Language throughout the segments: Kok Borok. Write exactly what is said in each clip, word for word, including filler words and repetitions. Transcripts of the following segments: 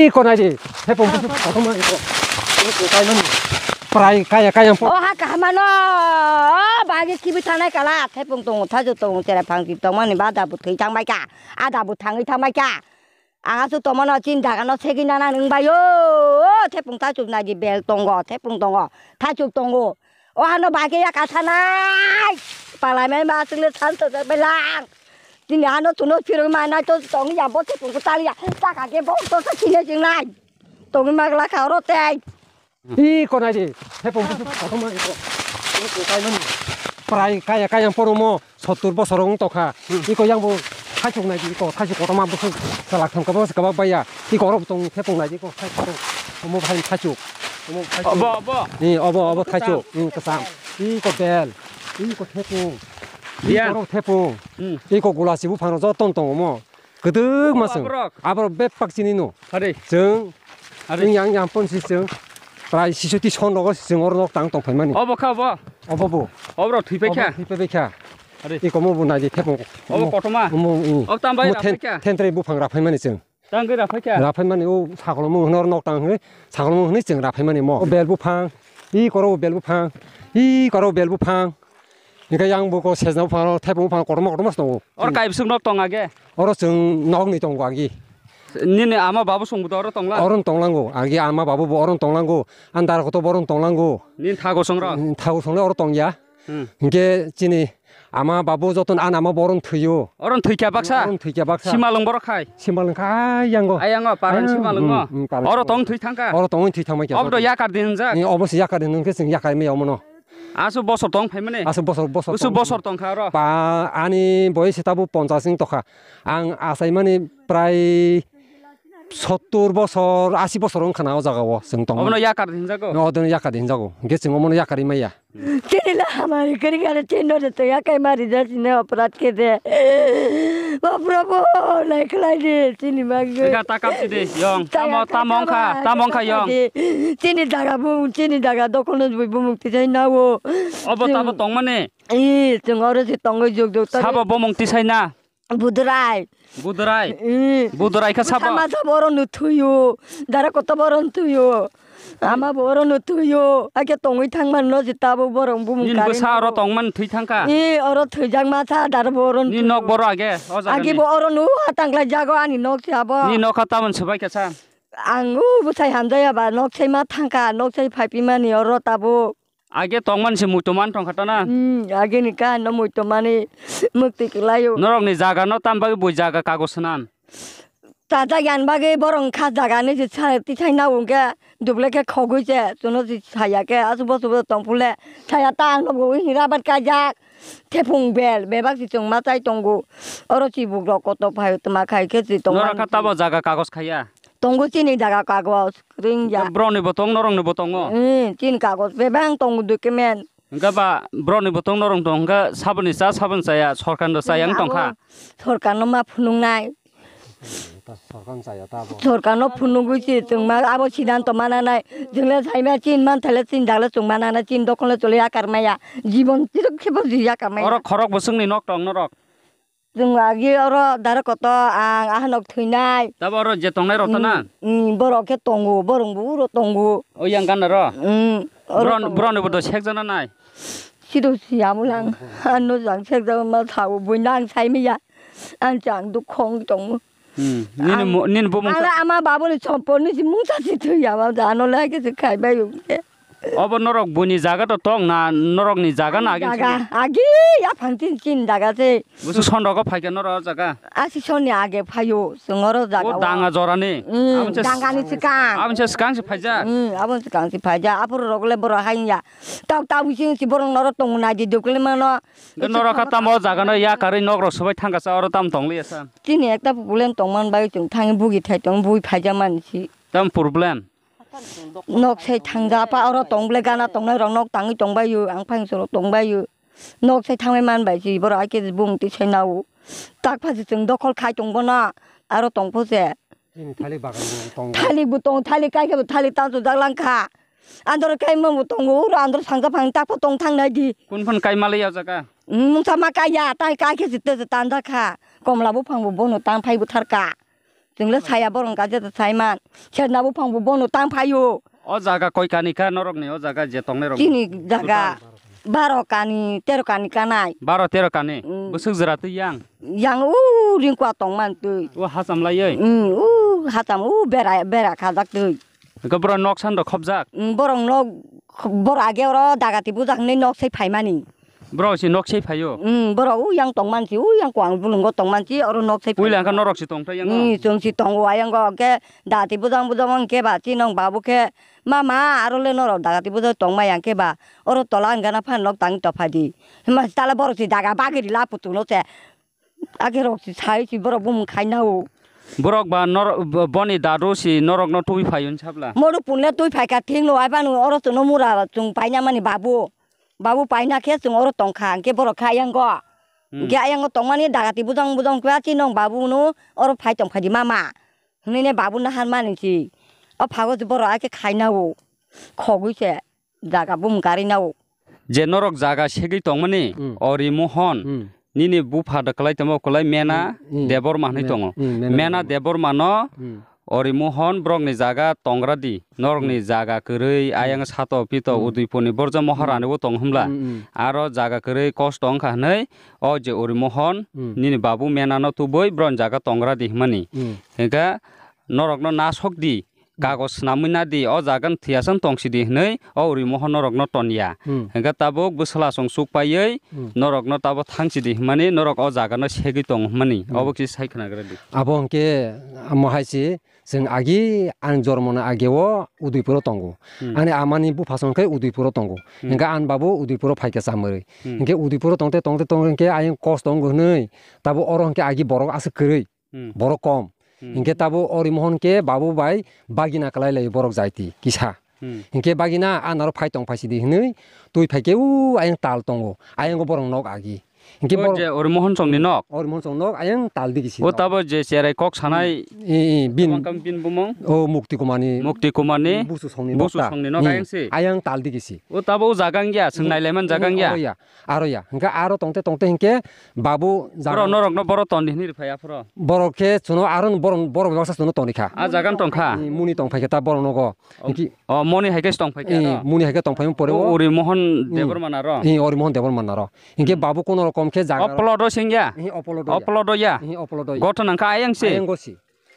Iko nai di, thepung bwswk kotorma iko. Iko kaimani. Prai kaya kaya po. O ha kaham ano, o bagwi kibi thanai kala, thepung tongo, thajwk tongo, cherai phang si tongmani ba ada bo thwi thangbai kha, ada bo thangwi thangbai kha. Ang aswk tongmano chini jaga no segwi nana nwng bai o, o thepung thajwk nai di bel tongo, thepung tongo, thajwk tongo. O hano bagwi ya kasanai, palai mai ma aswk le than thajak bai lang. Chini ano chuno phirwi manai to tong ya, bo se tong tali ya. Saka ke bo to sa chine jing nai. Tong ma gla kha oro tei. Iko nai di. He pom pom pom ma iko. Iko kai mani. Prai kaya kaya poro mo sottur bosor wng tokha. Iko yang bo thaichuk nai di iko thaichuk kotorma bosor salak thang kabo se kabo baya. Iko oro tong he pom nai di iko thaichuk. Omo bhai thaichuk. Omo thaichuk. Obo, obo. Ni obo obo thaichuk. Ni kasam. Iko bel. Iko thepung. Iya. Iko oro thepung. Hmm. Iko gula sibu phano joton tongo mo. Kwdwkma chwng. Aborok. Aborok bebak chini no. Hari. Chwng. Hari. Chwng yang yang pon si chwng. Prai sisoti son rogo si chwng oro nok tang tong phaimani. Obo kha obo. Obo bo. Oborok thwi pai kha. Obo thwi pai kha. Hari. Iko mo bo nai di thepung. Obo kotorma. Omo, mm. Obo tam bai ra pai kha. Thentre buphang ra phaimani chwng. Tang bai ra pai kha. Ra phaimani o sakolo mo hwnwi oro nok tang hwnwi. Sakolo mo hwnwi chwng ra phaimani mo. O bel buphang. Iko oro bel buphang. Iko oro bel buphang. Hingke yang bo ko sejna buphang oro, thaiphung buphang kotorma kotorma se tongo. Oro kaibisuk nok tong age? Oro chwng nok ni tongo agi. Nini ama babu song bo oro tongla? Oro tonglango. Agi ama babu bo oro tonglango. Andar koto bo oro tonglango. Nini thago song rok? Thago song le oro tongya. Hmm. Hingke chini ama babu joton an ama bo oro thwiyo. Oro thwikya baksa? Oro thwikya baksa. Simalwng borok khai? Simalwng khai yango. Ayango paran simalwng mo? Hmm, hmm, paran simalwng. Oro tong thwi thangka? Oro tong thwi thangma kya. Obdo yakar din jak? Ni obo se yakar din hingke chwng yakar maya omono. Aswk bosor tong phaimani? Aswk bosor, bosor tong. Bosor tong kha oro? Ba, ani boyes se tabuk ponchas wng tokha. Ang achaimani prai sottur bosor, asi bosor wng khana o jaga o chwng tong. Obono yakar hinjago? No, odono yakar hinjago. Hingke chwng omono yakar maya. Chini la hamari kari gana chini no to yakai mari ja chini operat ke de. O Prabhu, lai khlai di, chini bagwi. Ega ta kap si di, yong. Tamo, tamo wngkha, tamo wngkha, yong. Chini jaga bumung, chini jaga dokhol no bui bumung tisai na o. Obo tamo tongmani? Ee, chwng oro se tongwi jok jok tari. Sabo bumung tisai na? Budrai. Budrai? Ee. Budrai kha sabo? Sama sabo oro no thwiyo. Dara koto bo oro no thwiyo. Ama bo oro no thwiyo, ake tongwi thangmani no je tabuk borok bumung. Nini bwsa oro tongmani thwi thangkha? Ee, oro thwijak ma sa dara bo oro no thwiyo. Nini nok boro age o jaga ni? Age bo oro no ha tanglaijak o ani nok se abo. Nini nokha tamoni swbai kha sa? Ang o bwsai hamjaya ba nok sai ma thangkha, nok sai phaiphimani oro tabuk. Age tongmani se muitu man tongkha ta na? Hmm, age ni ka no muitu mani mukti kwlaio. Norok ni jaga no tam bagwi bui jaga kago swnam? Chajak yan bagwi borok wngkha jaga ni se sa tisai na hwnkhe duble khe khogwi se chwngno se saya khe aswk bo aswk bo tong phule saya ta ang nukgo hwnwi rabar kaijak thepung bel bebak se chwng ma chai tongo oro chibuk rok koto phai tongma khai khe se tongmani. Norok kha tabo jaga kagoj khaiya? Tongo chini jaga kagoj ring ya. Borok ni bo tong norok ni bo tongo? Ee, chini kagoj bebak tongo document. Hingke ba borok ni bo tong norok tong hingke saboni cha saboni chaya sorkar ni chaya wng tongkha? Abo sorkar no ma phunuknai. Sorkar no phunugwi se chwng ma abo siddhanto mananai. Chwng le saima chin man thale chin dagle chwng mananai chin dokhol le chole yakar maya. Jibon chirok khebo ji yakar maya. Oro khorok bwswk ni nok tong norok? Chwng agi oro dara koto ang ahanok thwinai. Tabo oro je tongnai rok tana? Mm, mm, borok khe tongo, borok bo uro tongo. O yang gana ro? Mm, oro tongo. Borok ni bo do sekjana nai? Sido si amulang. Ano jang sekjana ma thago buina ang saimiya. Ang chang dukhong tongo. Hmm. Nini mo-, nini bumung ta- Ala ama babuni sompor ni si mungsa si thwi ama jano lagi si khai bai yung. Obo norok buini jaga to tong na norok ni jaga na agi jaga, agi ya phang tin chin jaga se. Busu son rogo phai khe norok jaga. Asi son ni age phayo, songoro jaga. O danga jora ni. Hmm, danga ni sikang. Abon se sikang se phaija. Hmm, abon sikang se phaija. Apor rok le boro haiya. Tau tau sing si borok norok tong na di dukle mano. Norok kha tamo jaga no ya karwi nok rok subai thangka sa oro tam tong liya sa. Chini ekta problem tongman bai chwng thangwi bugi thai tong bui phaija man si. Tam problem? Nok sai thangja pa oro tong ble gana tongnai rok nok tangwi tong bai yo ang phang soro tong bai yo. Nok sai thangwi man bai si borok ai khe bung ti sai nao. Tak pha si chwng dokhol khai tong bono aro tong pho se. Chini thalik bagan bo tongo. Thalik bo tongo, thalik kai khe bo thalik tang chujak lang kha. Andro kai mung bo tongo, uro andro sangja phang tak pho tong thang nai di. Kun phun kai malai ya jaga? Mungsa ma kai ya, tai kai khe se te tan jak kha. Komla buphang bo bono tang phai bo thar kha. Chwng le saya borok hwnkha je sai man. Serna buphang bo bono tang phaio. O jaga koi kani kha norok ni o jaga je tongnai rok? Chini jaga baro kani, tero kani kanai. Baro tero kani? Mm. Bwswk jora twi yang? Yang u ringkwa tong man twi. O hacham laioi? Mm, u hacham u bera, bera khajak twi. Eko boro nok san rok khobjak? Mm, borok nok, borok age oro dagati bujak hinwi nok sai phaimani. Borok se nok sai phaio? Mm, borok u yang tong man si, u yang kwang bulungo tong man si, oro nok sai phaio. Puila hwnkha norok se tong thai yango? Mm, chwng si tongo ayango, hwnkhe dagati bujang bujang hwnkhe ba, chinong babu khe, "Mama, aro le norok dagati bujang tong ma yang khe ba, oro tola hwnkhe na phan nok tang topha di." Hima si tala borok si daga bagiri la putuno se. Age rok si sai si borok bumung khaina o. Borok ba nor-, bo-, boni dadu si norok no twi phaio sabla. Modu punle twi phaika thing lo ai panu oro chwngno mura chwng paina mani babu. Babu paina khe chwng oro tongkha, hwnkhe borok khe ayango. Hmm. Hwnkhe ayango tongmani dagati bujang bujang khe, "Chini nong babu no oro phai tongphai di mama," hwnwi ne babu nahar mani si. O phago borok ai khe khaina o, khogwi se jaga bumung karina o. Je norok jaga segwi tongmani, Hmm. Ori Mohon, Hmm. nini bupha da kwlai tongmo kwlai Mena Hmm, hmm. Debbarma hwnwi Me-, tongo. Hmm, Mena Mena Debbarma. Debbarma no Hmm. Ori Mohon borokni jaga tongra di, norokni Hmm. jaga kwrwi, Hmm. ayang sato pito Hmm. Udaipurni borja Maharani Hmm. bo tong hwnbla. Hmm, hmm. Aro jaga kwrwi kosto wngkha hwnwi, o je Ori Mohon, Hmm. nini babu Mena no tubui borokni jaga tongra di hwnmani. Hmm. Hwnkhe norokno nasok di, Hmm. kagoj swnamwi na di, o jaga no thwiyasan tong sidi hwnwi o Ori Mohon norokno ton ya. Hmm. Hwnkhe tabuk bwswla chwng chuk paiwi Hmm. norokno tabuk thang sidi hwnmani norok o jaga no segwi tong hwnmani. Hmm. Obo khe sai khwnagra di. Abo hwnkhe amo hai se Chwng agi ang jormona age o Udaipuro tongo. Hmm. Ani amani bupha song khe Udaipuro tongo. Hmm. Hingke ang babu Udaipuro phaikha chamari. Hmm. Hingke Udaipuro tongte tongte tongte hingke ayang kosto wng hwnwi tabo oro hingke agi borok aswk kwrwi. Hmm. Borok kom. Hmm. Hingke tabo Ori Mohon khe babu bai bagina kwlai lai borok jaiti kisa. Hmm. Hingke bagina a naro phai tong phai sidi hwnwi twi phaikhe u ayang tal tongo. Ayango borok nok agi. Hingke o borok je Ori Mohon chongni nok? Ori Mohon chong nok ayang tal digi si O nok. Tabo je cherai kok sanai. I, i, bin. Tamo kam bin bumung? O Mukti Kumarni. Mukti Kumarni? Busu songni nok Busu ta. Songni nok Hmm. Ayang si? Ayang tal digi si. O tabo o jaga wngya, chwng Hmm. nailaiman jaga Hmm, wngya? Aro ya, aro ya. Hingke aro tongte tongte hingke babu jaga Boro norokno boro ton di hwnwi rwphai aphoro? Borok khe chwngno aro borok, borok baksa chwngno tongri kha. A jaga wng tongkha? Hmm, muni tongphai khe ta borok nogo. O, Hingke o, moni hai khe tong phai khe Eh, aro? Muni hai khe tong phai pore O, o. Ori Mohon Hmm. Debbarma naro? Eh, Ori Mohon Debbarma naro. Hingke Hmm. babu kono rokom khe jaga O plot o singya? Eh, o plot o ya. O plot o ya? Eh, o plot o ya. Gothon ang kha ayang se? Ayang go si.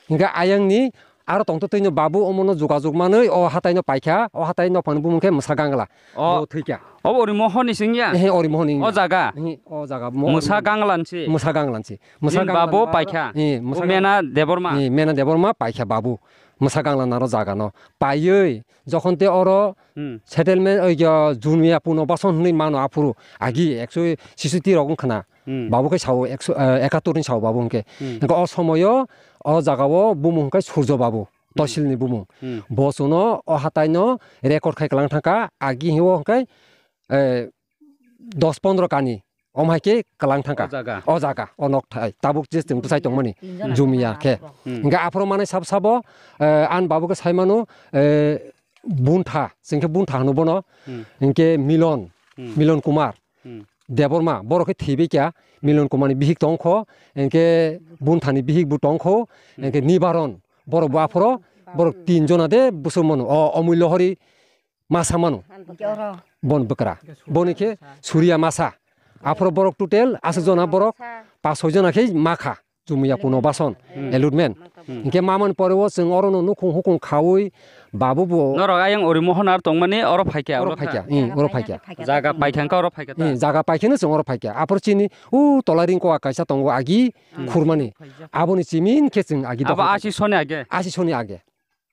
Hingke ayang ni aro tong to twi no babu omo no jogajog manwi o hatai no paikha, o hatai no phang bumung khe Mwsa Gangla. O. Bo thwikha. O Ori Mohon ni singya? Eh, Ori Mohon ni. O jaga? Eh, o jaga. Mo-, Mwsa Gangla ni si? Mwsa Gangla ni si. Mwsa Nini Gangla babu ni paikha? Eh, Mwsa O Gangla. Mena Debbarma? Eh, Mena Debbarma paikha babu. Mwsa Gangla naro jaga no. Paiwi, jokhon te oro Hmm. settlement, oi, ya, Jumiya Puno Bason hwnwi mano aphuru. Agi ekso sisiti rok wngkhna. Hmm. Babu khe sao ekso, eh, ekattor ni sao babu hwnkhe. Hmm. Hwnkhe o somoyo o jaga o bumung hwnkhe Surjo babu. Hmm. Tosil ni bumung. Hmm. Bo chuno o hatai no record khai kwlang thangkha. Agi hiyo hwnkhe, eh, dos pondro kani. Omo hai khe kwlang thangkha. O jaga. O jaga, o nok thai. Tabuk je chwng bwsai tongmani. Tinjona Jumiya khe. Hmm. Hingke aphuru manai sab sabo, eh, an babu khe sai mano, eh, Buntha, chwng khe Buntha hwno bono. Hmm. Hingke Milon, Hmm. Milon Kumar, Hmm. Debbarma, borok khe thwibai kya, Milon Kumar ni bihik tongkho, hingke Buntha ni bihik bo tongkho, Hmm. hingke Nibaron, borok bo aphuru, borok tin jona de bwswk mano. O, Omullo Hori, masa mano. Hingke oro. Bon bwkra. Boni khe Suriya masa. Aphuru borok total aswk jona borok, pas soi jona khe makha. Jumiya Puno Bason, Hmm. allotment. Hmm. Hingke mamani pore o chwng oro no nukhung hukhung khaui babu bo Norok ayang Ori Mohon ar tongmani oro phaikha, oro oro kha. Phaikha, hmm, oro phaikha. Jaga paikha hwnkhe oro phaikha ta? Hmm, jaga paikha no chwng oro phaikha. Aphuru chini u tola ring koa kaisa tongo agi Hmm. khurmani. Aboni chimin khe chwng agi Abo dokhor asi soni age? Asi soni age.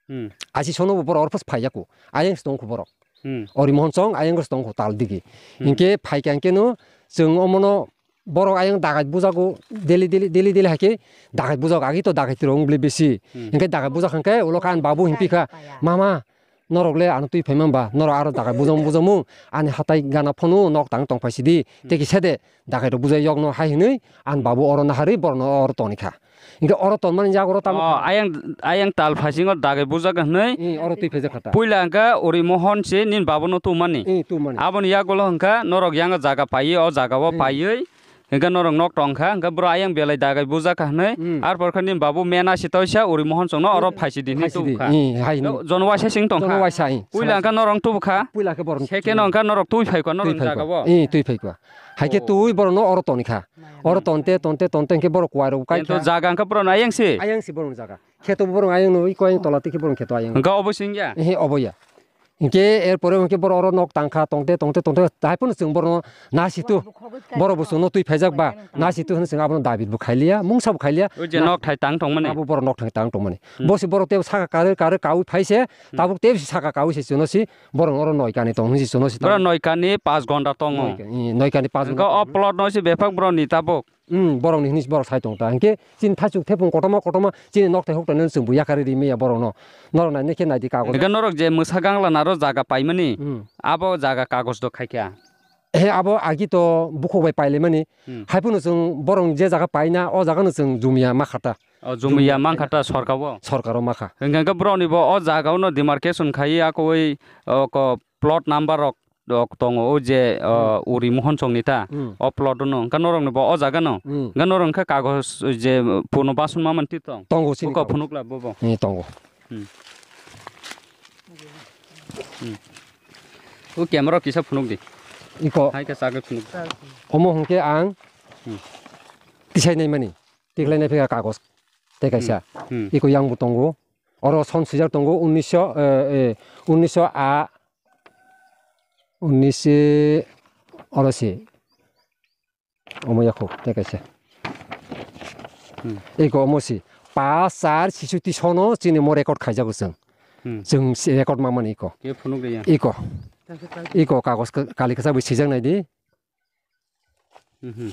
Hmm. Asi sono bo borok oro phas phai yaku. Ayang se tongkho borok. Hmm. Ori Mohon chong ayang se tongkho tal digi. Hmm. Hingke phai khe hingke no chwng omono borok ayang dagai bujago daily, daily, daily, daily hai khe dagai bujago agi to dagai tirok wng bele besi. Hmm. Hingke dagai bujak hingke ulo kha ani babu hingpi kha, Paya. "Mama, norok le ano twi phai man ba, norok aro dagai bujam bujamung ani hatai gana phonu nok tang tong phai sidi. Hmm. Tei kisa de." Dagai rok bujai yok no hai hwnwi ang babu oro naharwi borok no oro toni kha. Hingke oro tonmani jaga oro tamo Oh, kha. Ayang, ayang tal phasingo dagai bujak hwnwi. Hmm, oro twi phaijak kha ta. Puila hwnkhe Ori Mohon se nini babu no tumani. Hmm, tumani. Aboni yagulo hwnkha norok yang jaga paiwi o jaga o Hmm. paiwi Hingke norok nok tong kha, hingke bro ayang belai dagai bujak kha hwnwi, hmm, arpor khe ni babu mena si toisa uri mohon chwngno oro phaisi di hwnwi phaisi di, tubukha. Hmm, hai hwnwi. Jono waisa sing tong kha. Jono waisa, hmm. Puila hwnkhe norok tubukha. Puila khe borok second hwnkhe norok twi phai kha, norok jaga bo. Hmm, twi phai kha. Hai khe twi borok no oro toni kha. Oro tonte, tonte, tonte hwnkhe borok kwai rok kai kha. Jaga hwnkhe borok no ayang si. Ayang si borok jaga. Kheto borok ayang no, iko ayang tola twi khe borok kheto ayang. Hwnkhe obo sing ya? Ehe, obo ya. Hinkhe er pore hinkhe borok oro nok tang kha, tongte, tongte, tongte, hai phano chwng borokno nasitu. Borok bo chwngno twi phaijak ba, nasitu hwnwi chwng abono dabi bo khai liya, mungsa bo khai liya. O je nok thai tang tongmani. Abo borok nok thai tang tongmani. Hmm. Bo se borok tei saka karwi, karwi kaui phai se, hmm, tabuk tei saka kaui se chwngno si borok oro noi kani tong hwnwi se chwngno si. Borok noi kani paanch ghonta tongo. Noi kani, noi kani paanch ghonta. Hwnkhe o plot no se bebak borok ni tabuk. Hmm, borok ni hwnwi borok sai tong ta. Hinkhe chini thaichuk thepung kotorma kotorma chini nok thai huk tonwi chwng bo yakarwi ri manya borok no. Norok nai nai khe nai di kagoj. Hinkhe norok je mwsa gangla naro jaga paimani, hmm, abo jaga kagoj do khai kha. He abo agi to bukhuk bai pailaimani. Hmm. Hai phano chwng borok je jaga paina o jaga no chwng jumia ma kha ta. O jumia ma kha ta sorkar o. Sorkar o ma kha. Hinkhe borok ni bo o jaga o no demarcation khai ya koi o ko plot number rok rok tongo, o je, o, hmm, uri mohon chong ni ta, hmm, o plot no, hwnkhe norok ni bo o jaga no, hmm, hwnkhe norok hwnkhe kagoj je puno basun ma manti tong. Tongo chini buko kagoj. Phunuk la bobo. Hmm, tongo. Hmm. Hmm. O camera kisa phunuk di. Iko. Hai khe chagwi phunuk. Omo hwnkhe ang, hmm, tisai nai mani, tiklai nai phika kagoj tei kaisa. Hmm. Hmm. Iko yang bo tongo. Oro son swijak tongo unnish, eh, eh, unnish a Unnish oro se omo yakhuk tei kaisa. Hmm. Eko omo se paanch char sisoti sono chini mo record khaijago chwng. Hmm. Chwng se record mamani eko. Ke phunuk de ya. Eko. Eko kagos ka-, kali kasa bai sijak nai di. Hmm, hmm.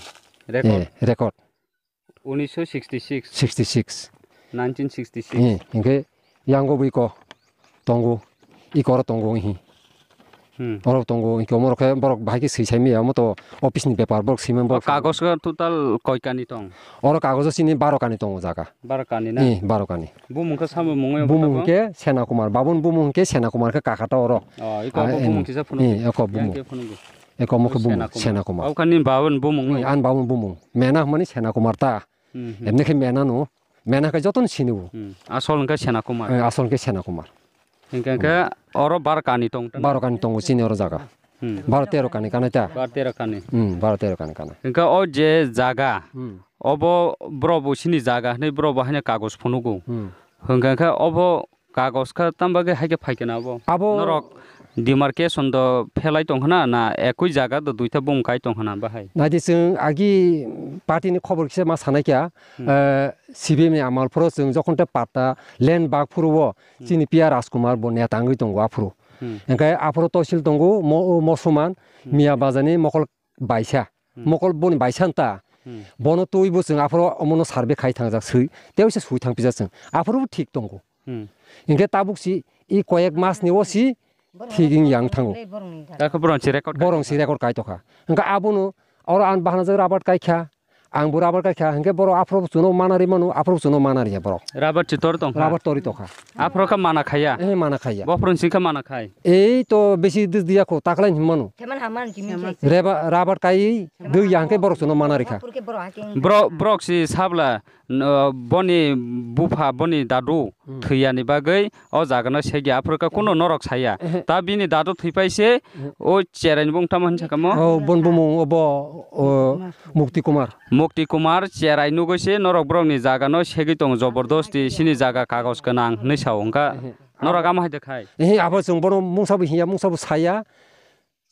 Record. Eh, record. Unisho sixty six. Sixty six. Nineteen sixty six. Eh, hingke yango bui ko tongo, i koro tongo hi. Hmm. Oro tongo, hingke omoro khe borok bahai khe swi sai maya, omo to office ni bepar, borok swi man, o borok kagos khe total koi kani tong? Oro kagos o chini baro kani tongo jaga. Baro kani na? Eh, baro kani. Bumung khe samo mungwi? Bumung hwnkhe Sena Kumar, babun bumung hwnkhe Sena Kumar khe kakata oro. Oh, i ko ah, bumung kisa phunuk. Eh, eko bumung. Yang khe phunuk. Eko omo khe bumung Sena Kumar. Sena Kumar. Au kani babun bumung. Eh, an babun bumung. Mena hwnmani Sena Kumar ta. Hmm, hmm. Emne khe mena no. Mena khe jotono sini bo. Hmm. Asol hwnkhe Sena Kumar. Eh, asol hwnkhe Sena Kumar. Hingkhe hwnkhe oro baro kani tong tong? Baro kani tongo chini oro jaga. Hmm. Baro tero kani kanai ta. Baro tero kani. Hmm, baro tero kani kanai. Hingkhe o je jaga, hmm, obo bro bo sini jaga hwnwi bro bo haino kagos phunugo. Hmm. Hingkhe hwnkhe obo kagos kha tamo bagwi hai khe phai khe na abo? Abo norok demarcation do phelai tong khna na ekui jaga do duita bung kai tong khna bahai? Naidi chwng agi party ni khobor kisa ma sanai kha, hmm, eh, C B M ni amal phoro chwng jokhon te patta land bag phuru o, hmm, chini P R Rajkumar bo neta wngwi tongo aphuru. Hmm. Hingkhe aphuru tosil tongo mo-, Mosuman, hmm, Miya Bazani mokol baisa. Hmm. Mokol boni baisa ta. Hmm. Bono twi bo chwng aphuru omono survey khai thangjak swi. Tei se swi thang pijak chwng. Aphuru bo thik tongo. Hmm. Hingke tabuk si i koyek mas ni o si thik wng yang thango. Takhe borong si record borong si record kai tokha. Hingke abono oro ang bahana jak rabat kai kha. Ang bo rabat kai kha. Hingke borok aphuru chuno mana ri mano, aphuru chuno mana ri ya borok. Rabat si tor tong kha? Rabat tori tokha. Aphuru kha mana khaya? Eh, mana khaya. Bophuru si kha mana khai? Ei to besi dis diya kho, taklai hin mano. Reba-, rabat kai dui ya hingke borok chuno mana ri kha. Bro-, borok si sabla, no, boni bupha, boni dadu, hmm, thwiyani bagwi o jagano segya, aphuru kha kuno norok saya. Ehe. Ta bini dadu thwipai se, ehe, o cherai ni bung tamo hinsa kamo? O, bon bumung obo, o, Mukti Kumar. Mukti Kumar cherai nugwi se norok borok ni jagano segwi tongo, jobordosti sini jaga kagos gwnang hinwi sao wngkha. Ehe. Norok amo hai de khai? Ehe, abo chwng bono mungsa bo hinya, mungsa bo saya.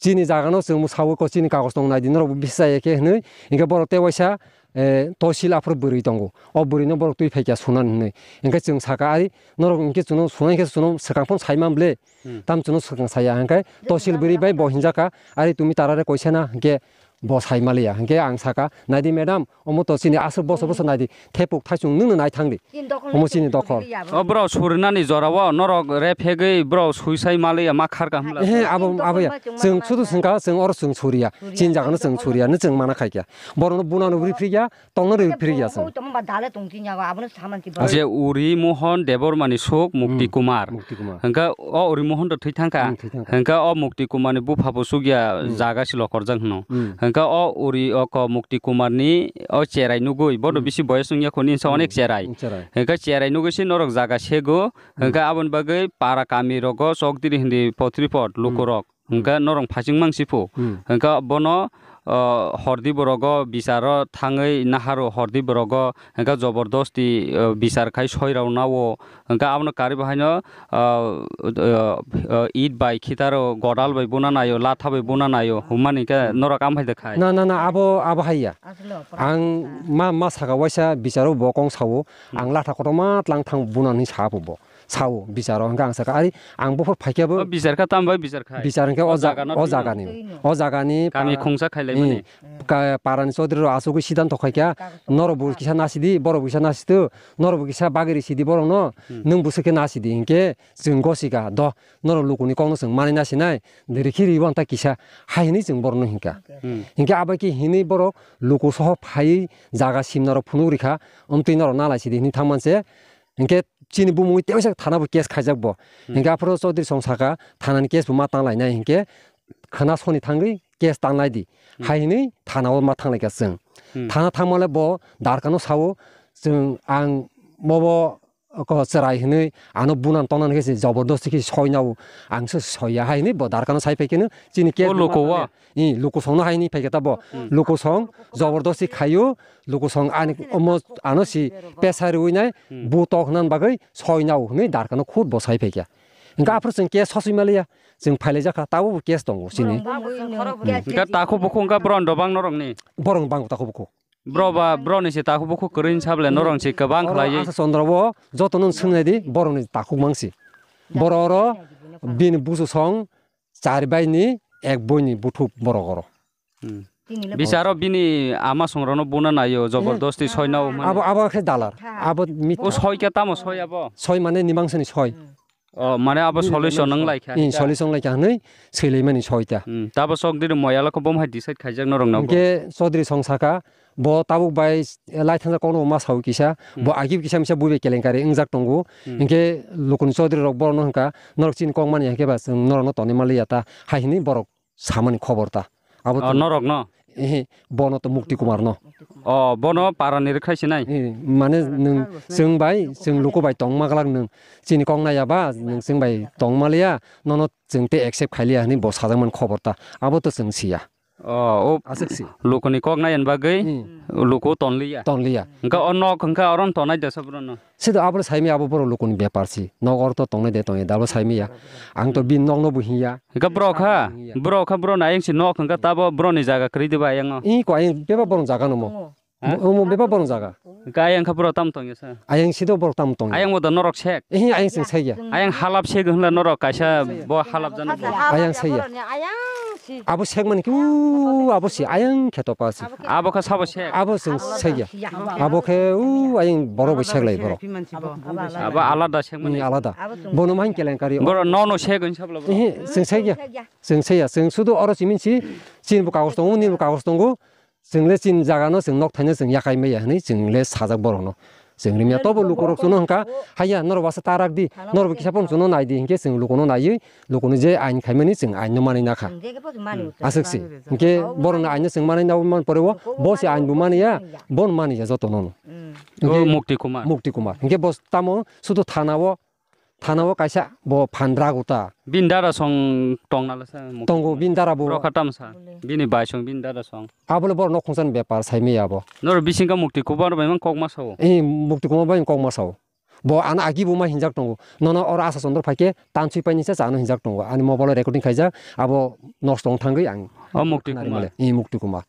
Chini jagano chwng sawi ko chini kagos tong nai di, norok bo bisa ya khe hwnwi. Hinkhe borok tei waisa, eh, tosil aphuru bwrwi tongo. O bwrwino borok twi phai kha sunan hwnwi. Hinkhe chwng saka, "Ari norok hinkhe chwngno sunai khe chwngno swkang phano sai man ble." Hmm. Tam chwngno swkang saya. Hinkhe tosil bwrwi bai bo hinjak kha, "Ari tumi tarare koisa na?" Hinkhe bo sai maliya. Hinkhe ang saka, "Nai di madam, omo to chini aswk boso boso nai di, thepuk thaichung nwng no nai thang di." Omo chini dokhol. O borok surinani jorao norok rephegwi borok suisai maliya ma kharka hwnla. Ehe, abo, abo ya. Chwng sudu swngkha, chwng oro chwng suriya. Chini jagano chwng suriya, no chwng mana khaikya. Borokno bunano riphrikya, tongno riphrikya chwng. Je Uri Mohon Debbarmani suk Mukti Kumar. Mukti Kumar. Hwnkhe o Uri Mohon to thwi thangkha. Hmm, thwi thangkha. Hwnkhe o Mukti Kumarni bupha bo sukya jaga si lokorjak hwno. Hmm. Hwnkhe o uri oko Mukti Kumar ni o cherai nugwi, bodo Hmm. bisi boyos wngya khoni, insa Hmm. onek cherai. Hmm, cherai. Hwnkhe cherai nugwi se norok jaga sego, Hmm. hwnkhe aboni bagwi para kami rogo chokdiri hindi potripot Hmm. lukurok. Hmm. Hwnkhe norok phasing mang siphu. Hmm. Hwnkhe bono, o, hordi borogo bicharo thangwi naharo hordi borogo, hwnkhe jobordosti, o, bichar khai soirao nao. Hwnkhe abono karwi bo haino, ah, ah, ah, it bai khitaro, godal bai buna naio, latha bai buna naio, hwnmani khe Hmm. norok amhai de khai. Na, na, na, abo, abo haiya. Ang ma, ma saka waisa bicharo bo kong sao, Hmm. ang latha kotorma tlang thang buna hinwi sa bo. Sao bicharo, hwnkhe ang saka, ari ang buphur phaikhe bo. O bichar kha tamo bai bichar khai? Bichar hwnkhe O o ja-, jaga no o thwino? jagani. O jagani Kami para khungsa khailaimani? Hmm. Ka-, parani chaudhuri rok asugwi siddhanto khaikha, norok bo kisa nasidi, borok bo kisa nasitu, norok bo kisa bagwi risidi borokno, Hmm. nwng bwswk khe nasidi hinkhe chwng gosika, do, norok lukuni kokno chwng manwi nasinai, rikhi ribo anta kisa, hai hwnwi chwng borokno hinkha. Hmm. Hinkhe abo khe hinwi borok luku soho phaiwi jaga simnarok phunuk rikha, omtwi norok nalaisidi hinwi thangmanse, hinkhe chini bumungwi teisa thana bo case khaijak bo. Hmm. Hinkhe aphuru chaudhuri song saka, thanani case bo ma tanglainai hinkhe khwna soni thangwi case tanglai di. Hmm. Hai hwnwi thana o ma thanglaikha chwng. Hmm. Thana thangmale bo darkano sao, chwng ang bobo ko chwrai hwnwi ano bunan tongna hwnkhe se jobordosti khe soinao ang se soiya hai hwnwi bo darkano sai phaikheno chini case O bo ma luku o? tanglaia. I, luku songno hai hwnwi phaikhe ta bo. Hmm. Luku song jobordosti khaio, luku song ani omo ano si pesa riwi nai Hmm. bu tok hwnna bagwi soinao hwnwi darkano khud bo sai phaikha. Hinkhe aphuru chwng case sosoi maliya, chwng phailaijak kha, tabuk bo case tongo chini. Borok bangwi no. Hinkhe takhuk bukhuk hinkhe borok dobang norokni? Borok bang takhuk bukhuk. Bro ba, bro ni se takhuk bukhuk kwrwi hinsa bole norok se kwbang Oro khlaiwi. Asa Chandra bo joto no swngnai di, borok ni takhuk mangsi. Borok oro bini busu song char bai ni ek boi ni buthuk borok oro. Hmm. Bicharo bini ama songrokno buna naio, jobordosti soinao mani. Abo, abo khe dalar. Abo mit. O soi khe tamo soi abo? Soi mane nimangsani soi. O, mane abo solution wng lai kha. Hmm, solution lai kha hwnwi swilaimani soi ta. Hmm, tabo sok diri moyala kho bom hai decide khaijak norok no bo. Hinkhe Chaudhary song saka, bo tabuk bai lai thansa kokno ma sao kisa, bo Hmm. agi kisa misa bui bai kelenkari wngjak tongo. Hmm. Hinkhe lukuni Chaudhary rok borokno hwnkha, norok chini kok mani hinkhe ba chwng norokno tonwi manliya ta, hai hwnwi borok samani khobor ta. Abo O, to norok no? Ehe, bono to Mukti Kumar no. O, bono para ni rwkhai sinai? Eh, mane nwng chwng bai, chwng luku bai tongma glak nwng. Chini kok naiya ba, nwng chwng bai tongma liya, nono chwng te accept khai liya hwnwi bo sajakmani khobor ta. Abo to chwng siya. O, o Aswk si. Lukuni kok naiya bagwi Hmm. luku tonliya. Tonliya. Hwnkhe o nok hwnkhe oro tonai desa borok no? Sido abo saimaya abo borok lukuni bepar si. Nok oro to tongnai de tongya, dabo saimaya. Ang to bini nokno bo hinya. Hwnkhe borok kha, Hinya. Borok kha borok ni ayang si nok hwnkhe tabo borok ni jaga kwrwi diba ayang o? Ih, ko ayang beba borok jaga no mo. Ha? Omo beba borok jaga. Hwnkhe ayang kha borok tam tongya sa? Ayang sido borok tam tongya. Ayang bo da norok sek? Ih, ayang sing sekya. Ayang halap sek hwnla norok kaisa bo halap jana bo. Ayang sekya. Abo sekmani ki u abo si ayang khe topa si. Abo khe sabo sek? Abo chwng sekya. Abo khe u ayang borok bai seklai borok. Abo alada sekmani? Hmm, alada. Bono main kelenkari. Borok no no sek hwn sabla borok? Ehe, chwng sekya. Chwng sekya. Chwng sudu oro simin si, chini bo kagos tongo, nini bo kagos tongo. Chwng le chini jaga no chwng nok thaino chwng yakai maya hwnwi chwng le sajak borok no. Chwng rimya tobo lukurok chuno hwnkha, haiya norok basa ta rak di, norok bo kisa phone chuno nai di hinkhe chwng lukuno naiwi, lukuno je ain khaimani chwng ain no manwi nakha. Aswk si. Hinkhe borok no ain no chwng manwi nabo man pore o, bo se ain bo maniya, bo no maniya joto no. O Mukti Kumar. Mukti Kumar. Hinkhe bo tamo sudu thana o, thana o kaisa bo phan rago ta. Bini dara song tong nala sa Mukti Kumar. Tongo bini dara bo. Borok kha tamo sa. Bini bai song bini dara song. Abo le borok nok khungsa ni bepar sai maya abo. Norok bising kha Mukti Kumar bai man kok ma sao. Eh, Mukti Kumar bai kok ma sao. Bo ano agi bo ma hinjak tongo. Nono oro Asa Chandra phaikhe tanswi paini se chano hinjak tongo. Ani mobile o recording khaijak, abo nosto wng thangwi ang O Mukti khwnari Kumar. Male. Eh, Mukti Kumar.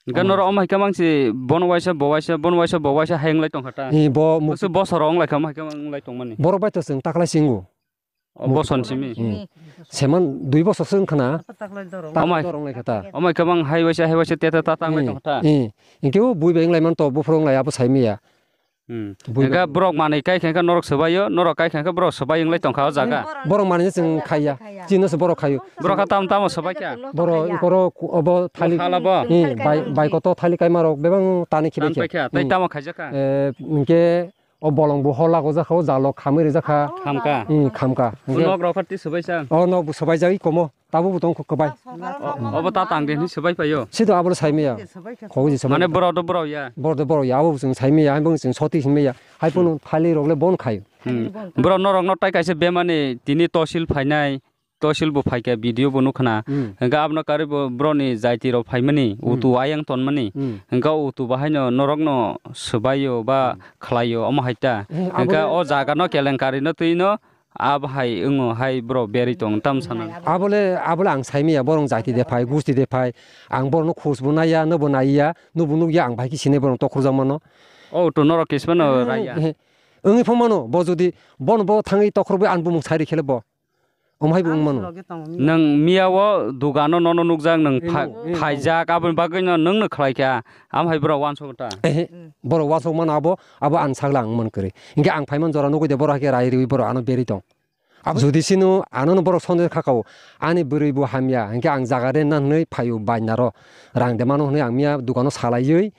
Hingke norok omo hai khe mang si bono waisa bo waisa, bono waisa bo waisa hai wng lai tongkha ta. Eh, bo Mukti Bwswk bosor wng lai kha, omo hai khe wng lai tongmani. Borok bai to chwng taklai singo. O boson simi. Hmm. Seman dui bosor se wngkha na. Taklai dorong. Taklai dorong lai kha ta. Omo hai khe mang hai waisa, hai waisa tete ta tang lai tongkha ta. Eh, eh. Hingke o bui bai wng lai man to, buphuru wng lai abo sai maya. Hmm. Bui bai. Hingke borok manwi kai khe norok swbaio, norok kai khe borok swbai wng lai tongkha o jaga. Borok manwi chwng khaiya. Chini se borok khaio. Borok kha tamo tamo swbai kha. Borok ikoro ku-, obo thali. Hala bo. Hmm, bai, bai koto thali kaima rok bebang tani khibai kha. Tei tamo khaijak kha. Eh, hingke O bolong bo hor lago jakha, o jalo khamwi rijak kha. Khamkha. Hmm, khamkha. O nok rok kha twi swbai sa? O nok bo swbai jagwi komo. Tabuk bo tong kok bai. Obo ta tang de hinwi swbai paio. Sito abo le sai maya. Khogo ji sai maya. Mane borok do borok ya. Borok do borok ya. Abo chwng sai maya. Hai bung chwng soti hin maya. Hai phano phali rok le bon khayo. Hmm. Borok norok no tai kaisa bemani tini tosil phainai. Tosil bo phaikha, video bo nukhna. Hmm. Hingkhe abono karwi bo borok ni jaiti rok phaimani, Hmm. utu ayang tonmani. Hmm. Hingkhe utu bahaino norok no swbaio ba Hmm. khlaio omo hai ta. Hmm, Hingkhe abo o jaga no kelenkari no twi no Abo hai wngo hai borok berwi tong tam sana. Abole, abole ang sai maya, borok jati de phai, gusti de phai. Ang borokno khus bo naiya, no bo naiya, no bo nukya, ang bai khe sinai borok tokhorjak mano. O to norok kismano Hmm, raya. Hmm. Wngwi phano mano, bo jodi bono bo thangwi tokhorwi ang bumung sai rikhe le bo. Omo hai bo wng mano. Nwng miya o dugano nono nukjak, nwng pha-, Hmm, hmm. phaijak, aboni bagwi no nwng no khlai kha, amo hai borok uansuk ta. Ehe, Hmm. borok uansuk mano abo, abo ang sakla ang man kwrwi. Hinkhe ang phaiman jora nugwi de borok haikhe rai riwi borok ano berwi tong. Abo jodi sino ano no borok sonde khakao, ani bwrwi bo hamya, hinkhe ang jaga rena hinwi phaio bainaro rang de mano hinwi ang miya dukano salaiwi